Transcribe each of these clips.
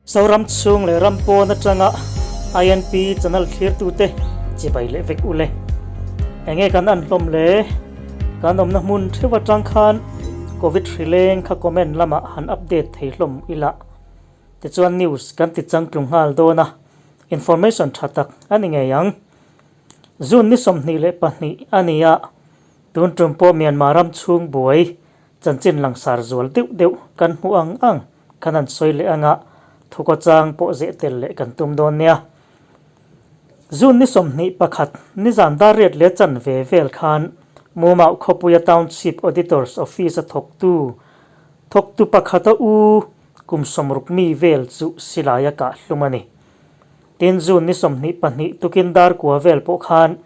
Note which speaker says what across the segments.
Speaker 1: Zoram chhung leh ram pawn atanga INP channel thlirtute chibai leh vek ule. Enge kan an hlawm le? Kan awmna hmun theuh atang khan Covid hri leng kha comment lamah han update thei hlawm ila. Tichuan news kan ti changtlung nghal dawn a, information tha tak a ni ngei ang. June ni 22 a ni a, tun tum pawh Myanmar ram chhung buai chanchin langsar zual deuh deuh kan hmuh ang ang khan an sawi leh anga thukawchang pawh zeh tel leh kan tum dawn nia. June ni 21 nizan dar riat leh chan ve vel khan Mumau khawpuia Township Auditor's Office a thawktu thawktu pakhata u kum 60 mi vel chu silai a kah hlum a ni. Tin, June ni 22 tukin dar kua vel pawh khan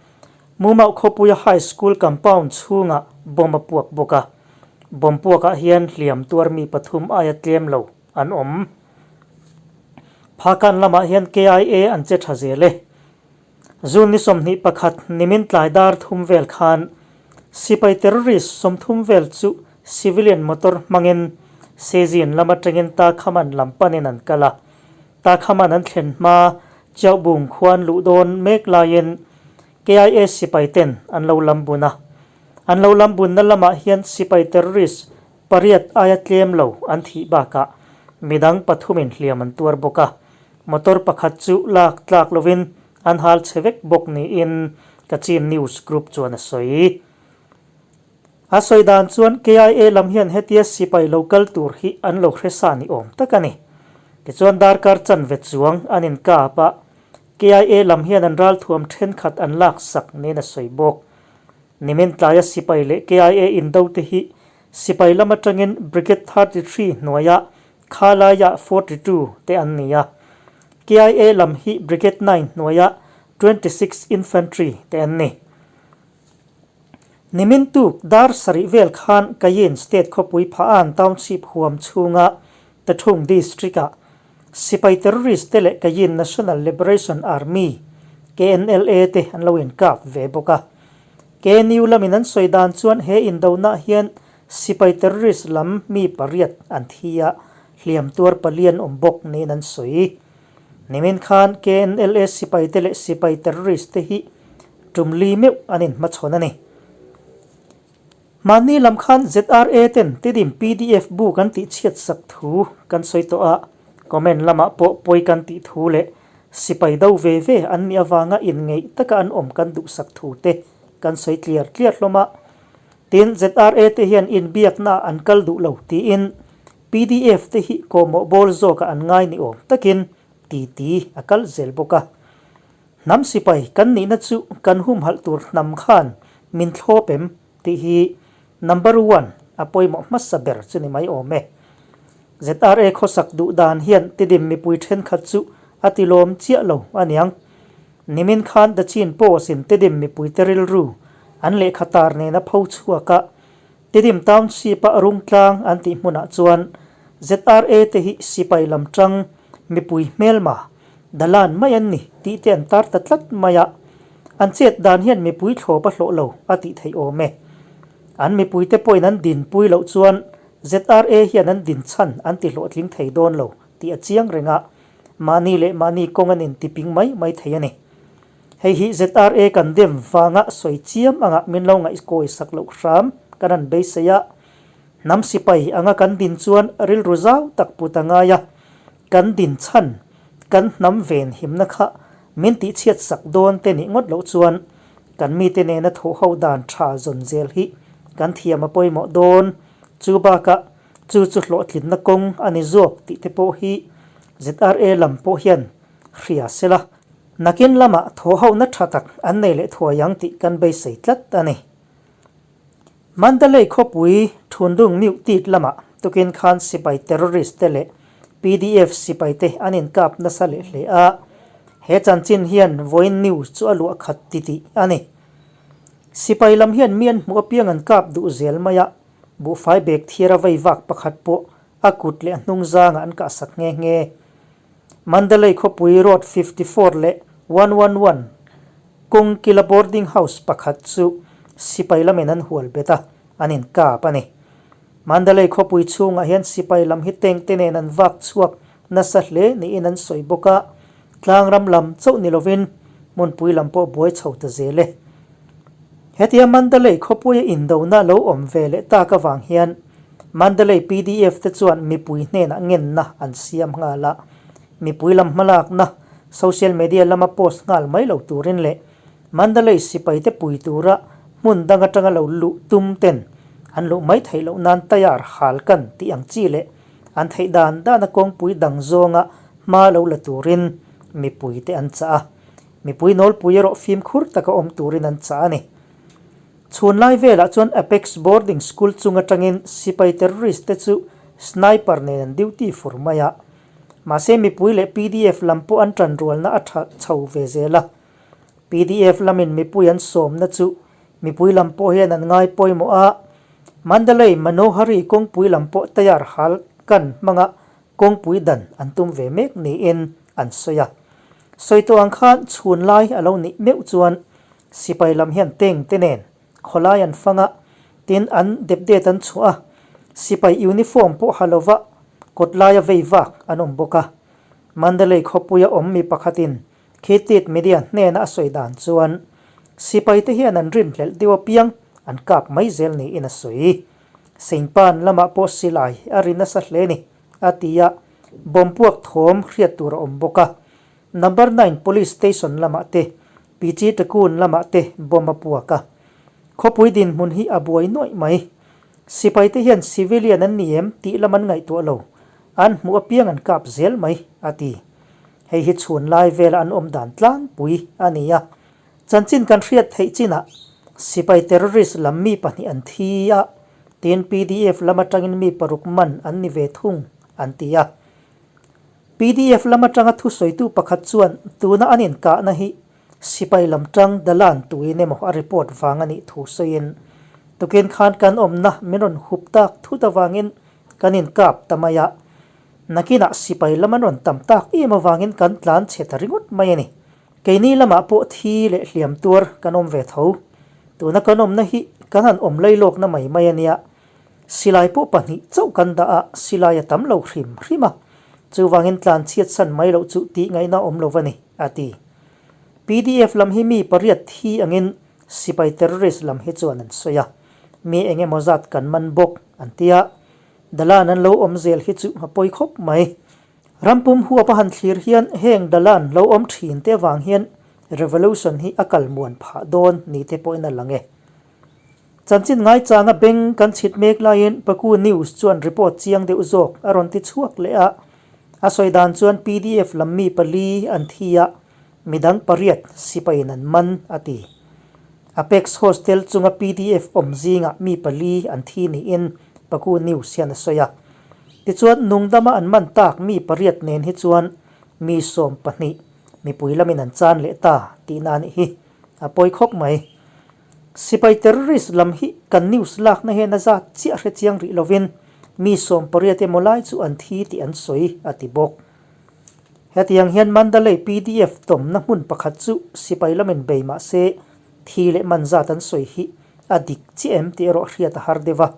Speaker 1: Mumauh khawpuia High School compound chhungah bomb a puak bawk a. Bomb puakah hian hliam tuar mi pathum aia tlem lo an awm. Phakan lamah hian KIA an che tha zel e. June ni 21 nimin tlai dar thum vel khan sipai terrorist 30 vel chu civilian motor hmangin Sezin lam atangin Takhaman lam panin an kal a. Takhaman an thlen hma Chiauhbung khuan luh dawn mek laiin KIA sipai ten an lo lam bun a. An lo lam bunna lamah hian sipai terrorist pariat aia tlem lo an thih bakah midang pathumin hliam an tuar bawk a. Motor pakhat chu lak tlak lovin an hal chhe vek bawk niin Kachin News Group chuan a sawi. A sawi dan chuan KIA lam hian hetia sipai lo kal tur hi an lo hre sa ni awm tak a ni. Tichuan darkar chanve chuang an inkap a, KIA lam hian an ralthuam thenkhat an lak sak niin a sawi bawk. Nimin tlaia sipai leh KIA indo te hi sipai lam atangin Brigade 33 hnuaia Khalaya 42 te an ni a, KIA lam hi Brigade 9 hnuaia 26 Infantry te an ni. Nimin tuk dar sarih vel khan Kayin State khawpui Pha-an Township huam chhunga Tathung District-ah sipai terrorist te leh Kayin National Liberation Army, KNLA, te an lo inkap ve bawk a. KNU lamin an sawi dan chuan he indonah hian sipai terrorist lam mi pariat an thi a, hliam tuar pali an awm bawk niin an sawi. Nimin khan KNLA sipai te leh sipai terrorist te hi tum li meuh an inhmachhawn a ni. Mahni lam khan ZRA ten Tidim pdf bu kan tih chhiat sak thu kan sawi tawh a, comment lamah pawh pawi kan tih thu leh sipai do ve ve an nih avanga inngeih taka an awm kan duhsak thu te kan sawi tliar tliar hlawm a. Tin, ZRA te hian inbiaknaah an kal duh lo tiin pdf te hi kawhmawh bawl zawkah an ngai ni awm takin titi a kal zel bawk a. Hnam sipai kan nihna chu kan humhalh tur hnam khan min thlawp em tih hi number one a pawimawh hmasa ber chu ni mai awm e. ZRA khawsak duh dan hian tidim mipui thenkhat chu a ti lawm chiah lo aniang. Nimin khan The Chin Post in tidim mipuite rilru an lehkha tar nena pho chhuak a, Tidim Township a rungtlang an tih hmunah chuan ZRA te hi sipai lam tang mipui hmelma dalan mai an ni tih te an tar ta tlat mai a, an chet dan hian mipui thlawp a hlawh lo a tih theih awm e. An mipuite pawhin an dinpui loh chuan ZRA hian an din chhan an ti hlawhtling thei dawn lo tih a chiang reng a, mahni leh mahni kawng an intiping mai mai thei a ni. Hei hi ZRA kan dem vanga sawi chiam anga min lo ngaihkawi sak loh hram kan han beisei a. Hnam sipai anga kan din chuan rilru zau tak put a ngai a, kan din chhan, kan hnam ven himna kha min tihchhiat sak dawn te nih ngawt loh chuan kan mite nena thawh ho dan tha zawn zel hi kan thiam a pawimawh dawn. Chu bakah chu chu hlawhtlinna kawng a ni zawk tih te pawh hi ZRA lam pawh hian hria sela. Nakin lamah thaw hohna tha tak an nei leh thuai ang tih kan beisei tlat a ni. Mandalay khawpui Thundung Myu Tit lamah tukin khan sipai terrorist te leh PDF sipai te an inkap nasa leh hle a, he chanchin hian vawiin news chu a luah khat titih a ni. Sipai lam hian mi an hmuh apiang an kap duh zel mai a, buhfai bag thiara vei vak pakhat pawh a kut leh a hnung zangah an kahsak nghe nghe. Mandalay khawpui Road 54 leh 111 kawng kila boarding house pakhat chu sipai lamin an hual bet a, an inkap a ni. Mandalay khawpui chhungah hian sipai lam hi tank te nen an vak chhuak nasa hle niin an sawi bawk a, tlangram lam chauh ni lovin hmunpui lam pawh buai chho ta zel e. Hetia Mandalay khawpuia indona lo awm ve leh tak avang hian Mandalay pdf te chuan mipui hnenah ngenna an siam nghal a, mipui lam hmalakna social media lama post nghal mai lo turin leh Mandalay sipaite pui tura hmun dang atanga lo luh tum ten an luh mai theih loh nan tayar hal kan tih ang chi leh an theih dan dana kawngpui dang zawnga hma lo la turin mipuite an chah a. Mipui nawlpui erawh fimkhur taka awm turin an chah a ni. Chhun lai velah chuan Apex Boarding School chung atangin sipai terrorist te chu sniper nen an duty fur mai a. Mahse mipui leh pdf lam pawh an tanrualna a tha chho ve zel a. Pdf lamin mipui an sawmna chu mipui lam pawh hian an ngai pawimawh a, Mandalay Manohari kawngpui lam pawh tayar hal kan hmanga kawngpui dan an tum ve mek niin an sawi a. Sawi tawh ang khan chhun lai a lo nih meuh chuan sipai lam hian tank te nen khawlai an fang a, tin an depdet an chhuah a, sipai uniform pawh ha lova kawt laia vei vak an awm bawk a. Mandalay khawpuia awm mi pakhatin Khitit media hnena a sawi dan chuan sipaite hian an rinhlelh deuh apiang an kap mai zel niin a sawi. Sengpan lamah pawh silai a ri nasa hle ni, a ti a, bomb puak thawm hriat tur a awm bawk a. Number nine Police Station lamah te, Pichi Takun lamah te bomb a puak a. Khawpui dinhmun hi a buai nuaih mai. Sipaite hian civilian an ni em tih lam an ngaihtuah lo, an hmuh apiang an kap zel mai, a ti. Hei hi chhun lai vela an awm dan tlangpui a ni a. Chanchin kan hriat theih chinah sipai terrorist lam mi pahnih an thi a, tin pdf lam atangin mi paruk man an ni ve thung an ti a. Pdf lam atanga thusawitu pakhat chuan tuna an inkahna hi sipai lam tang dalan tuin emaw a report vang a nih thu sawiin tukin khan kan awmna min rawn hup tak thut avangin kan inkap ta mai a. Nakinah sipai lam an rawn tam tak em avangin kan tlan chhe ta ringawt mai a ni. Keini lamah pawh thi leh hliam tuar kan awm ve tho. Tuna kan awmna hi kan han awm lailawkna mai mai a nia. Silai pawh pahnih chauh kan dah a, silai a tam lo hrim hrim a. Chuvangin tlan chhiat san mai loh chu tih ngaihna awm lo va ni, a ti. Pdf lam hi mi pariat thi angin sipai terrorist lam hi chuan an sawi a. Mi eng emaw zat kan man bawk, an ti a. Dalan an lo awm zel hi chu a pawi khawp mai. Rampum huap a han thlir hian heng dalan lo awm thin te avang hian revolution hi a kal muan phah dawn ni te pawhin a lang e. Chanchin ngaichanga beng kan chhit mek laiin Paku News chuan report chiang deuh zawk a rawn ti chhuak leh a. A sawi dan chuan pdf lam mi pali an thi a, midang pariat sipaiin an man a ti. Apex Hostel chunga pdf awm zingah mi pali an thi niin Paku News hian a sawi a. Tichuan, nungdama an man tak mi pariat nen hi chuan mi 12 mipui lamin an chan leh ta tihna a nih hi. A pawi khawp mai. Sipai terrorist lam hi kan news lakna hian a zat chiah hre chiang rih lovin mi 18 emaw lai chu an thi tih an sawi a ti bawk. Hetiang hian Mandalay pdf tawmna hmun pakhat chu sipai lamin bei mah se thi leh man zat an sawi hi a dik chiah em tih erawh hriat a har deuh a.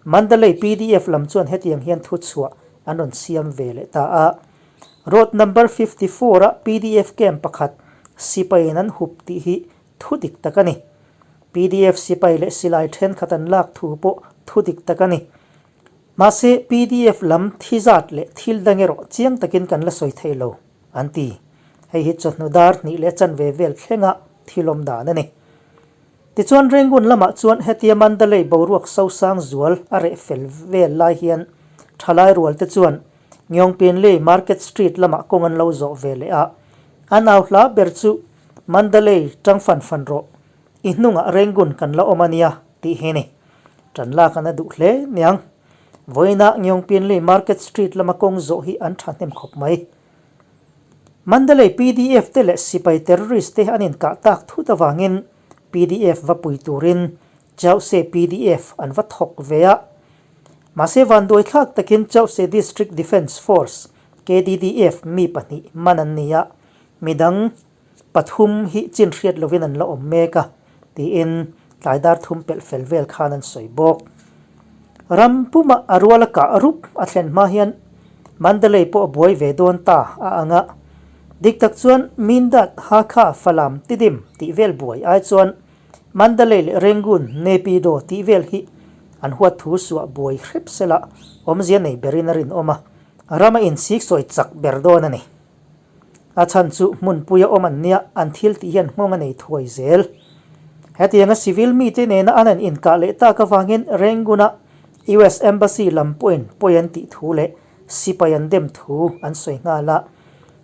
Speaker 1: Mandalay pdf lam chuan hetiang hian thuchhuah an rawn siam ve leh ta a. Road number 54 a pdf camp pakhat sipaiin an hup tih hi thu dik tak a ni. Pdf sipai leh silai thenkhat an lak thu pawh thu dik tak a ni. Mahse, pdf lam thi zat leh thil dang erawh chiang takin kan la sawi thei lo, an ti. Hei hi chawhnu dar hnih leh chanve vel thlenga thil awm dan a ni. Tichuan Rangoon lamah chuan hetia Mandalay boruak sosang zual a reh fel vel lai hian thalai rual te chuan Ngyongpinlei Market Street lamah kawng an lo zawh ve leh a. An au hla ber chu Mandalay tang fan fan rawh, i hnungah Rangoon kan la awm a nia tih hi a ni. Tan lak an a duh hle niang. Vawiinah Ngyongpinlei Market Street lama kawng zawh hi an thahnem khawp mai. Mandalay pdf te leh sipai terrorist te an inkah tak thut avangin pdf va pui turin Chauhse pdf an va thawk ve a. Mahse vanduai thlak takin Chauhse District Defence Force, KDDF, mi pahnih man an ni a, midang Pathum hi chin hriat lovin an la awm mek a, tiin tlai dar thum pelh fel vel khan an sawi bawk. Ram puma a ruala kah rup a thlen hma hian Mandalay pawh a buai ve dawn ta a ang a. Dik tak chuan Mindat, Hakha, Falam, Tidim tih vel buai ai chuan Mandalay leh Rangoon, Naypyidaw tih vel hi an huat thu suah buai hrep sela awmzia nei berin a rinawm a, ram a insiksawi chak ber dawn a ni. A chhan chu hmunpuia awm an nia, an thil tih hian nghawng a nei thuai zel. Hetianga civil mite nena an han inkah leh tak avangin Rangoon-a US Embassy lam pawhin pawi an tih thu leh sipai an dem thu an sawi nghal a.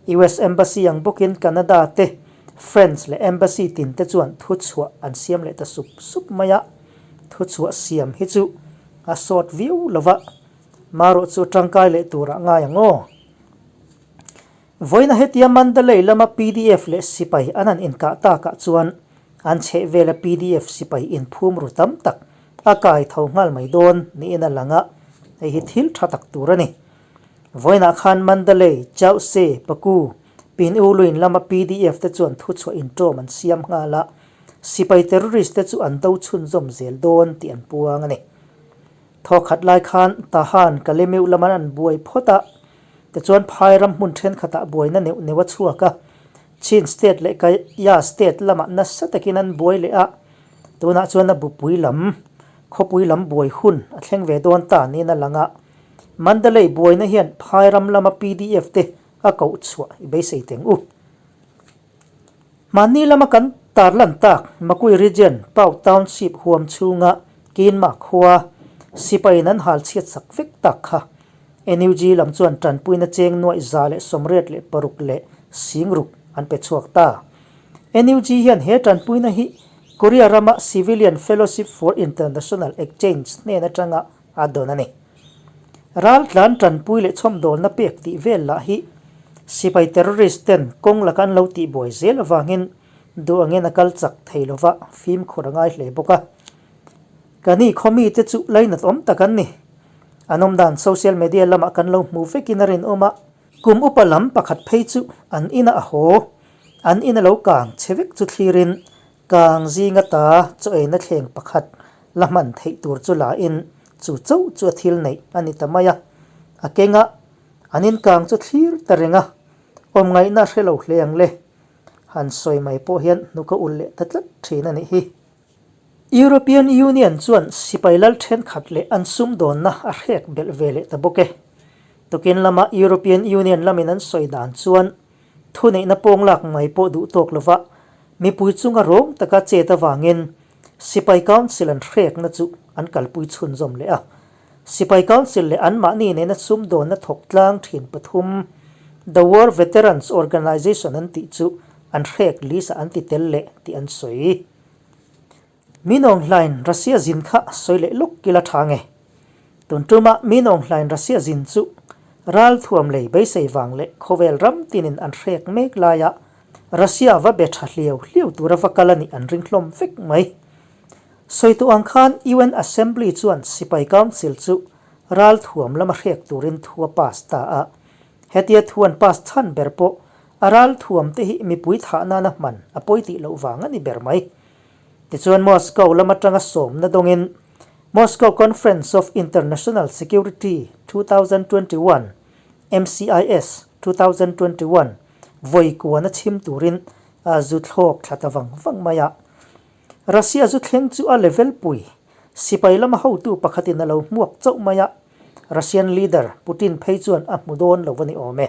Speaker 1: US Embassy ang bawkin Canada te, France leh Embassy tin te chuan thuchhuah an siam leh ta sup sup mai a. Thuchhuah siam hi chu a sawt viau lo va, marawh chu tangkai leh turah ngai ang aw. Vawiina hetia Mandalay lama pdf leh sipai an han inkah takah chuan an chhehvela pdf sipai inphum ru tam tak a kai tho nghal mai dawn niin a lang a, hei hi thil tha tak tur a ni. Vawiinah khan Mandalay, Chauhse, Paku, Pin U Luin lama pdf te chuan thuchhuah inṭawm an siam nghal a, sipai terrorist te chu an do chhunzawm zel dawn tih an puang a ni. Thawkhat lai khan Tahan Kalemeu laman an buai phawt a, tichuan phai ram hmun thenkhatah buaina neuh neuh a chhuak a, Chin State leh Kaya State lamah nasa takin an buai leh a, tunah chuan a bupui lam, khawpui lam buai hun a thleng ve dawn ta niin a lang a. Mandalay buaina hian phai ram lama pdf te a koh chhuah i beisei teng u. Mahni lama kan tarlan tak Makui Region, Pau Township huam chhunga Kinma khua sipaiin an hal chhiat sak vek tak kha. NUG lam chuan tanpuina cheng nuaih 186 leh singruk an pe chhuak ta. NUG hian he tanpuina hi Korea rama Civilian Fellowship for International Exchange hnen atanga a dawn a ni. Raltlan tanpui leh chhawmdawlna pek tih vel lah hi sipai terrorist ten kawng laka an lo tihbuai zel avangin duh angin a kal chak thei lova fimkhur a ngai hle bawk a. Ka ni khaw mite chu lainat awm tak an ni. An awmdan social media lamah kan lo hmu vekin a rinawm a. Kum upa lam pakhat phei chu an inah a haw, an ina lo kang che vek chu thlirin Kang zinga ta chaw eina thleng pakhat la hman theih tur chu la in chu chauh chu a thil neih a ni ta mai a. A kenga an inkang chu thlir ta reng a, awm ngaihna a hre lo hle ang le. Han sawi mai pawh hian hnuk a ulh leh ta tlat thin a nih hi. European Union chuan sipai lal thenkhat leh an sumdawnna a hrek belh ve leh ta bawk e. Tukin lama European Union lamin an sawi dan chuan Thuneihna pawng lak mai pawh duh tawk lova mipui chunga rawng taka chet avangin Sipai Council an hrekna chu an kalpui chhunzawm leh a. Sipai Council leh anmahni nena sumdawnna thawk tlang thin pathum The War Veterans Organization an tih chu an hrek list ah an ti tel leh tih an sawi. Min Aung Hlain Russia zin kha sawi leh lawk ila tha nge? Tun tuma Min Aung Hlain Russia zin chu ral thuam lei beisei vang leh khawvel ram tinin an hrek mek laia Russia va be tha hliau hliau tura va kal a nih an ring hlawm vek mai. Sawi tawh ang khan UN Assembly chuan Sipai Council chu ral thuam lama hrek turin thu a pass ta a. Hetia thu an pass chhan ber pawh a ral thuam te hi mipui thah nana hman a pawi tih loh vang a ni ber mai. Tichuan Moscow lam atanga sawmna dawngin Moscow Conference of International Security 2021, MCIS 2021, vawi kuan a chhim turin a zu thlawk thla ta vang vang mai a. Russia zu thleng chu a level pui sipai lama hotu pakhatin a lo hmuak chauh mai a, Russian leader Putin phei chuan a hmu dawn lo a ni awm e.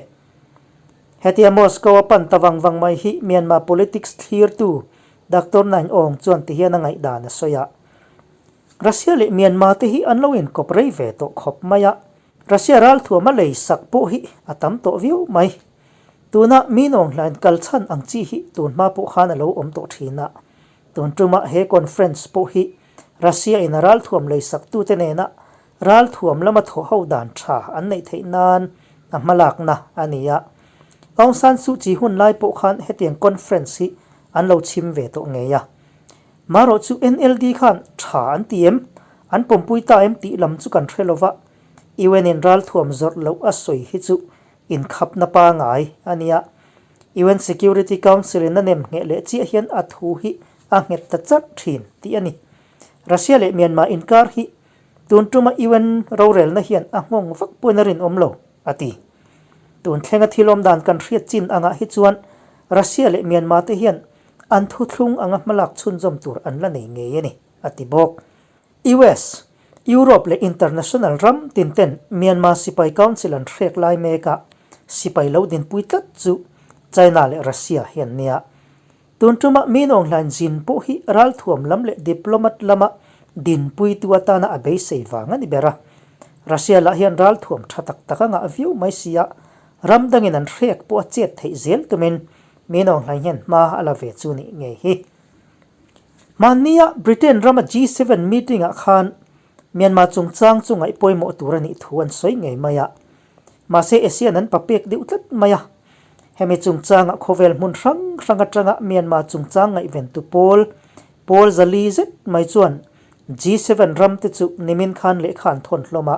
Speaker 1: Hetia Moscow a pan ta vang vang mai hi Myanmar politics thlirtu Doctor Naing Aung chuan ti hian a ngaihdan a sawi a, Russia leh Myanmar te hi an lo inkawp rei ve tawh khawp mai a, Russia ralthuam a lei sak pawh hi a tam tawh viau mai. Tuna Min Aung Hlain kal chhan ang chi hi tun hma pawh khan a lo awm tawh thin a, tun tuma he conference pawh hi Russia in a ralthuam lei sak tute nena ralthuam lama thawh ho dan tha an neih theih nan a hmalakna a ni a. Aung San Suu Kyi hun lai pawh khan hetiang conference hi an lo chhim ve tawh ngei a. Marawh chu NLD khan tha an ti em? An pawmpui ta em tih lam chu kan hre lova, UN in ralthuam zawrh loh a sawi hi chu inkhapna pangai a nia. UN Security Council in a nem ngheh leh chiah hian a thu hi a nghet ta charh thin tih a ni. Russia leh Myanmar inkar hi tun tuma UN rorelna hian a nghawng vak pawhin a rinawm lo, a ti. Tun thlenga thil awm dan kan hriat chin angah hi chuan Russia leh Myanmar te hian an thuthlung anga hmalak chhunzawm tur an la nei ngei a ni, a ti bawk. US, Europe leh international ram tin ten Myanmar sipai council an hrek lai mekah sipai lo dinpui tlat chu China leh Russia hi an nia. Tun tumah mi nawnghlain zin pawh hi ralthuam lam leh diplomat lama dinpuitu atana a beisei vang a ni ber a. Russia lah hian ralthuam tha tak tak a ngah viau mai si a, ram dangin an hrek pawh a chet theih zel tumin mi nawnghlain hian hma a la ve chu nih ngei hi. Hmannia Britain rama G7 meeting-ah khan Myanmar chungchang chu ngaih pawimawh tur a nih thu an sawi ngei mai a. Mahse ASEAN an papek deuh tlat mai a. Hemi chungchangah khawvel hmun hrang hrang atanga Myanmar chungchang ngaihventu pawl, pawl zali zet mai chuan G7 ram te chu nimin khan lehkha an thawn hlawm a.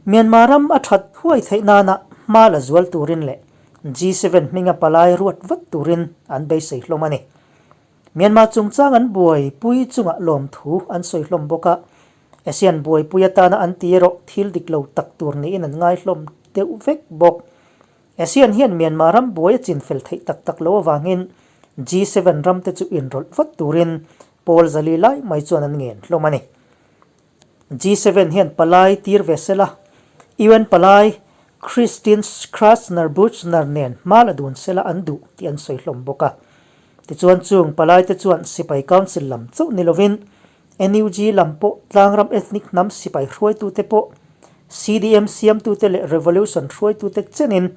Speaker 1: Myanmar ram a that huai theih nana hma la zual turin leh G7 hminga palai ruat vat turin an beisei hlawm a ni. Myanmar chungchang an buaipui chungah lawmthu an sawi hlawm bawk a, ASEAN buaipui atana an ti erawh thil dik lo tak tur niin an ngai hlawm deuh vek bawk. ASEAN hian Myanmar ram buai a chinfel theih tak tak lo avangin G7 ram te chu inrawlh vat turin pawl zali lai mai chuan an ngen hlawm a ni. G7 hian palai tir ve sela, UN palai Christine Schraner Burgener nen hma la dun sela an duh tih an sawi hlawm bawk a. Tichuan chung palai te chuan Sipai Council lam chauh ni lovin NUG lam pawh tlangram ethnic hnam sipai hruaitute pawh CDM siamtute leh revolution hruaitute chenin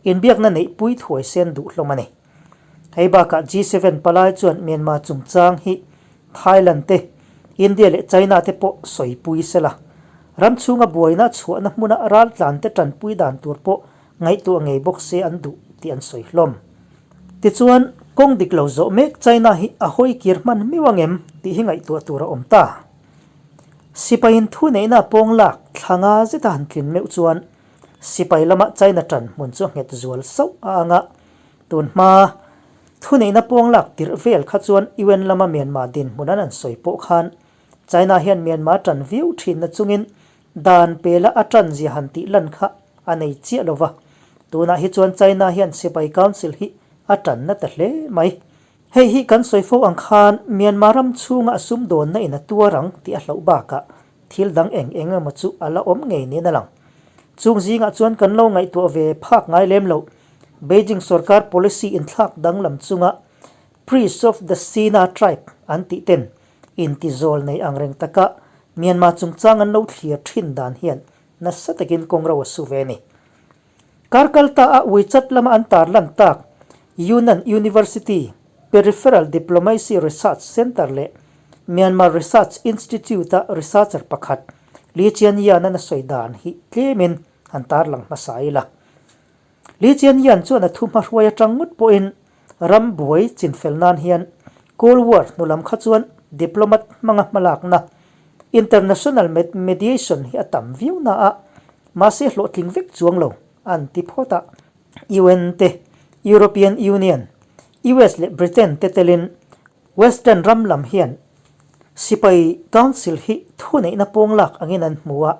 Speaker 1: inbiakna neihpui thuai sen duh hlawm a ni. Hei bakah G7 palai chuan Myanmar chungchang hi Thailand te, India leh China te pawh sawipui sela, ram chhunga buaina chhuahna hmuna raltlan te tanpui dan tur pawh ngaihtuah ngei bawk se an duh tih an sawi hlawm. Tichuan, kawng dik lo zawh mek China hi a hawi kir hman miau ang em tih hi ngaihtuah tur a awm ta. Sipaiin thuneihna pawng lak thla nga zeta han tlin meuh chuan sipai lama China tan hmun chu a nghet zual sauh a ang a, Tun hma, thuneihna pawng lak tirh vel kha chuan UN lama Myanmar dinhmun an an sawi pawh khan China hian Myanmar tan viau thinna chungin dan pela a tan zia han tih lan kha a nei chiah lo va. Tunah hi chuan China hian Sipai Council hi a tanna ta hle mai. Hei hi kan sawi fo ang khan Myanmar ram chhunga a sumdawnna in a tuar ang tih a hlauh bakah thil dang eng eng emaw chu a la awm ngei niin a lang. Chung zingah chuan kan lo ngaihtuah ve phak ngai lem loh. Beijing sorkar policy inthlak danglam chunga Priests of the Sina Tribe an tih ten intizawl nei angreng taka Myanmar chungchang an lo thlir thin dan hian nasa takin kawng ro a su ve a ni. Kar kal ta a WeChat lama an tarlan tak Yunnan University Peripheral Diplomacy Research Center leh Myanmar Research Institute-a researcher pakhat Li Qianyan-an a sawi dan hi tlemin an tarlang hmasa ila. Li Qianyan chuan a thu hmahruai atang ngawt pawhin ram buai chinfel nan hian Cold War hnu lam kha chuan diplomat hmanga hmalakna international mediation hi a tam viau na a, mahse hlawhtling vek chuang lo an ti phawt a. UN te, European Union, US leh Britain te telin Western ram lam hian sipai council hi thuneihna pawnglak angin an hmu a,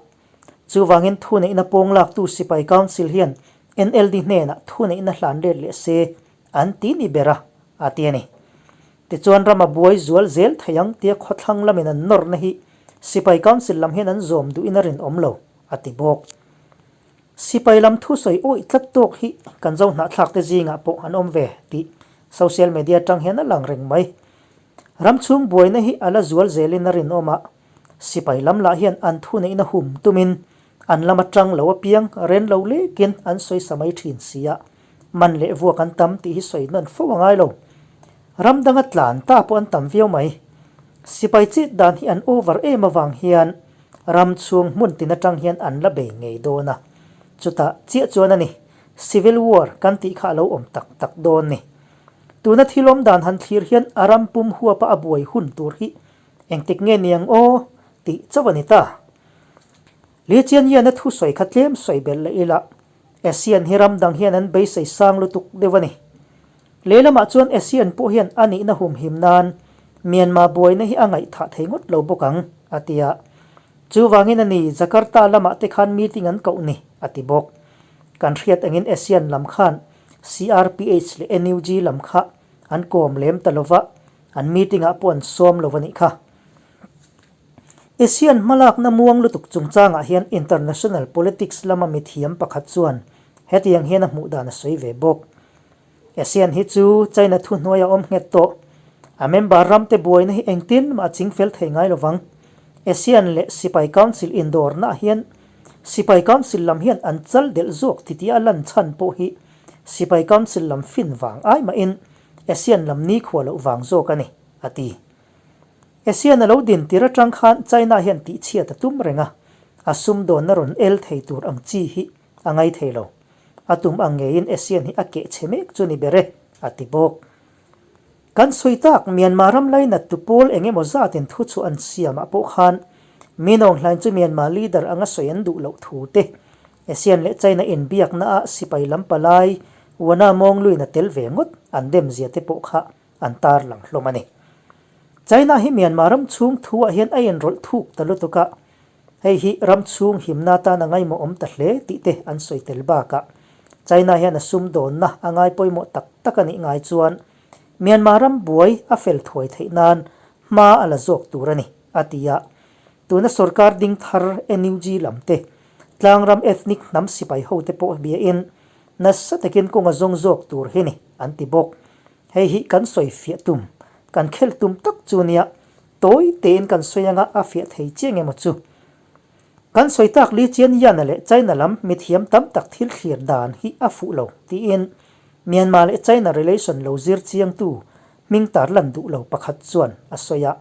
Speaker 1: Chuvangin thuneihna pawng laktu Sipai Council hian NLD hnenah thuneihna hlan let leh se an ti ni ber a, a ti a ni. Tichuan ram a buai zual zel thei ang tia khawthlang lamin an nawrna hi Sipai Council lam hian an zawm duhin a rinawm lo, a ti bawk. Sipai lam thusawi awih tlat tawk hi kan zo hnahthlak te zingah pawh an awm ve tih social media atang hian a lang reng mai. Ram chhung buaina hi a la zual zelin a rinawm a, Sipai lam lah hian an thuneihna hum tumin an lam atang lo apiang ren lo lekin an sawi sa mai thin si a, man leh vuak an tam tih hi sawi nawn fo a ngai lo. Ram danga tlan ta pawh an tam viau mai. Sipai chet dan hi an over em avang hian ram chhung hmun tin atang hian an la bei ngei dawn a, chutah chiah chuan a ni Civil War kan tih kha a lo awm tak tak dawn ni. Tuna thil awm dan han thlir hian a ram pum huapa a buai hun tur hi Engtik nge niang aw? tih chauh a ni ta. Li Qianyan a thusawi kha tlem sawi belh leh ila, ASEAN hi ram dang hian an beisei sang lutuk deuh a ni. Lehlamah chuan ASEAN pawh hian a nihna humhim nan Myanmar buaina hi a ngaihthah thei ngawt lo bawk ang, a ti a. Chuvangin a ni, Jakarta lamah te khan meeting an koh ni, a ti bawk. Kan hriat angin ASEAN lam khan CRPH leh NUG lam kha an kawm lem ta lova, an meeting ah pawh an sawm lo a nih kha. ASEAN hmalakna muang lutuk chungchangah hian international politics lama mithiam pakhat chuan hetiang hian a hmuh dan a sawi ve bawk. ASEAN hi chu China thuhnuai a awm nghet tawh. A member ramte buaina hi engtin mah a chingfel thei ngai lovang. ASEAN leh Sipai Council indawrnaah hian Sipai Council lam hian an chal delh zawk titi a lan chhan pawh hi Sipai Council lam fin vang ai mahin ASEAN lam nikhua loh vang zawk a ni, a ti. ASEAN a lo din tir atang khan China hian tihchhiat a tum reng a, a sumdawnna rawn el thei tur ang chi hi a ngai thei lo. A tum ang ngeiin ASEAN hi a keh chhe mek chu ni ber e, a ti bawk. Kan sawi tak Myanmar ram lainat tu pawl eng emaw zatin thu chu an siamah pawh khan Min Aung Hlaing chu Myanmar leader anga sawi an duh loh thu te, ASEAN leh China inbiakna ah sipai lam palai Wana Mawngluin a tel ve ngawt an dem zia te pawh kha an tarlang hlawm a ni. China hi Myanmar ram chhung thu ah hian a inrawlh thuk ta lutuk a, Hei hi ram chhung himna atan a ngaimawh awm ta hle tih te an sawi tel bakah China hian a sumdawnna a ngai pawimawh tak tak a nih ngai chuan Myanmar ram buai a fel thuai theih nan hma a la zawk tur a ni, a ti a. Tuna sorkar ding thar NUG lam te, tlangram ethnic hnam sipai ho te pawh biain nasa takin kawng a zawng zawk tur hi ni, an ti bawk. Hei hi kan sawi fiah tum, kan khelh tum tak chu nia Tawi tein kan sawi anga a fiah thei chiang emaw chu. Kan sawi tak Li Chian Yana leh China lam mithiam tam tak thil thlir dan hi a fuh lo tiin Myanmar leh China relation lo zir chiangtu hming tarlan duh lo pakhat chuan a sawi a.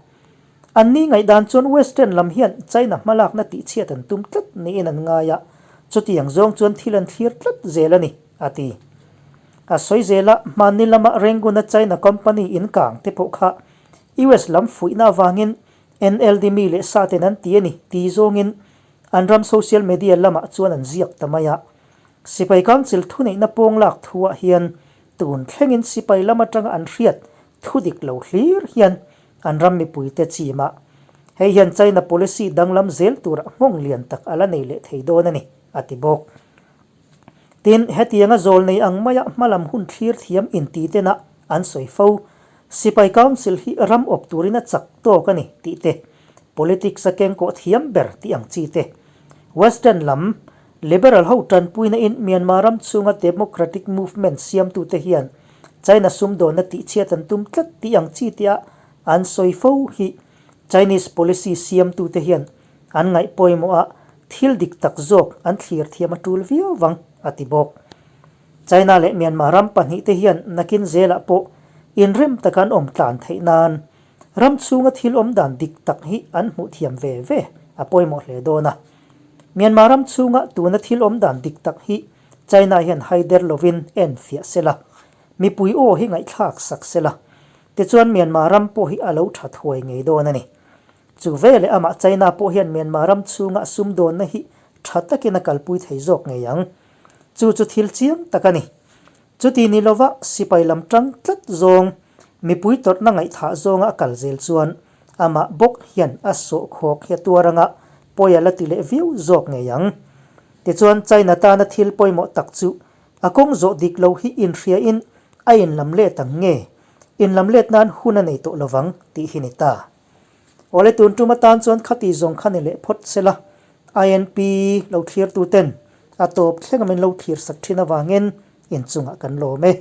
Speaker 1: Anni ngaihdan chuan Western lam hian China hmalakna tihchhiat an tum tlat niin an ngai a, chutiang zawng chuan thil an thlir tlat zel a ni, a ti. A sawi zel a, hmanni lama Rangoon-a China company in kang te pawh kha US lam fuihna avangin NLD mi leh sa ten an ti a ni ti zawngin an ram social media lamah chuan an ziak ta mai a. Sipai Council thuneihna pawng lak thuah hian tun thlengin sipai lam atanga an hriat thu dik lo hlir hian an ram mipuite chim a. Hei hian China policy danglam zel turah nghawng lian tak a la nei leh thei dawn a ni, a ti bawk. Tin, hetianga zawl nei ang maia hmalam hun thlir thiam inti tena an sawi fo. Sipai Council hi ram awp turin a chak tawk a ni tih te, politics a kengkawh thiam ber tih ang chi te. Western lam, Liberal ho tanpuina in Myanmar ram chhunga democratic movement siamtute hian China sumdawnna tihchhiat an tum tlat tih ang chi tia an sawi fo hi Chinese policy siamtute hian An ngaih pawimawh a, thil dik tak zawk an thlir thiam a tul viau vang, a ti bawk. China leh Myanmar ram pahnihte hian nakin zelah pawh inrem taka an awm tlan theih nan ram chhunga thil awm dan dik tak hi an hmuh thiam ve ve a pawimawh hle dawn a. Myanmar ram chhunga tuna thil awm dan dik tak hi China hian haider lovin en fiah sela, mipui aw hi ngaihthlak sak sela, tichuan Myanmar ram pawh hi a lo tha thuai ngei dawn a ni. Chu veleh amah China pawh hian Myanmar ram chhunga sumdawnna hi tha takin a kalpui thei zawk ngei ang. Chu chu thil chiang tak a ni. Chuti ni lova sipai lam tang tlat zawng, mipui tawrhna ngaihthah zawnga a kal zel chuan amah bawk hian a sawhkhawk hi a tuar anga pawi a la ti leh viau zawk ngei ang. Tichuan China tana thil pawimawh tak chu a kawng zawh dik lo hi inhriain a inlam let ang nge, inlam let nan hun a nei tawh lovang tih hi ni ta. Awle tun tum atan chuan khati zawng kha ni leh phawt sela, INP lo thlir tu ten a tawp thleng a min lo thlir sak thin avangin inchungah kan lawm e.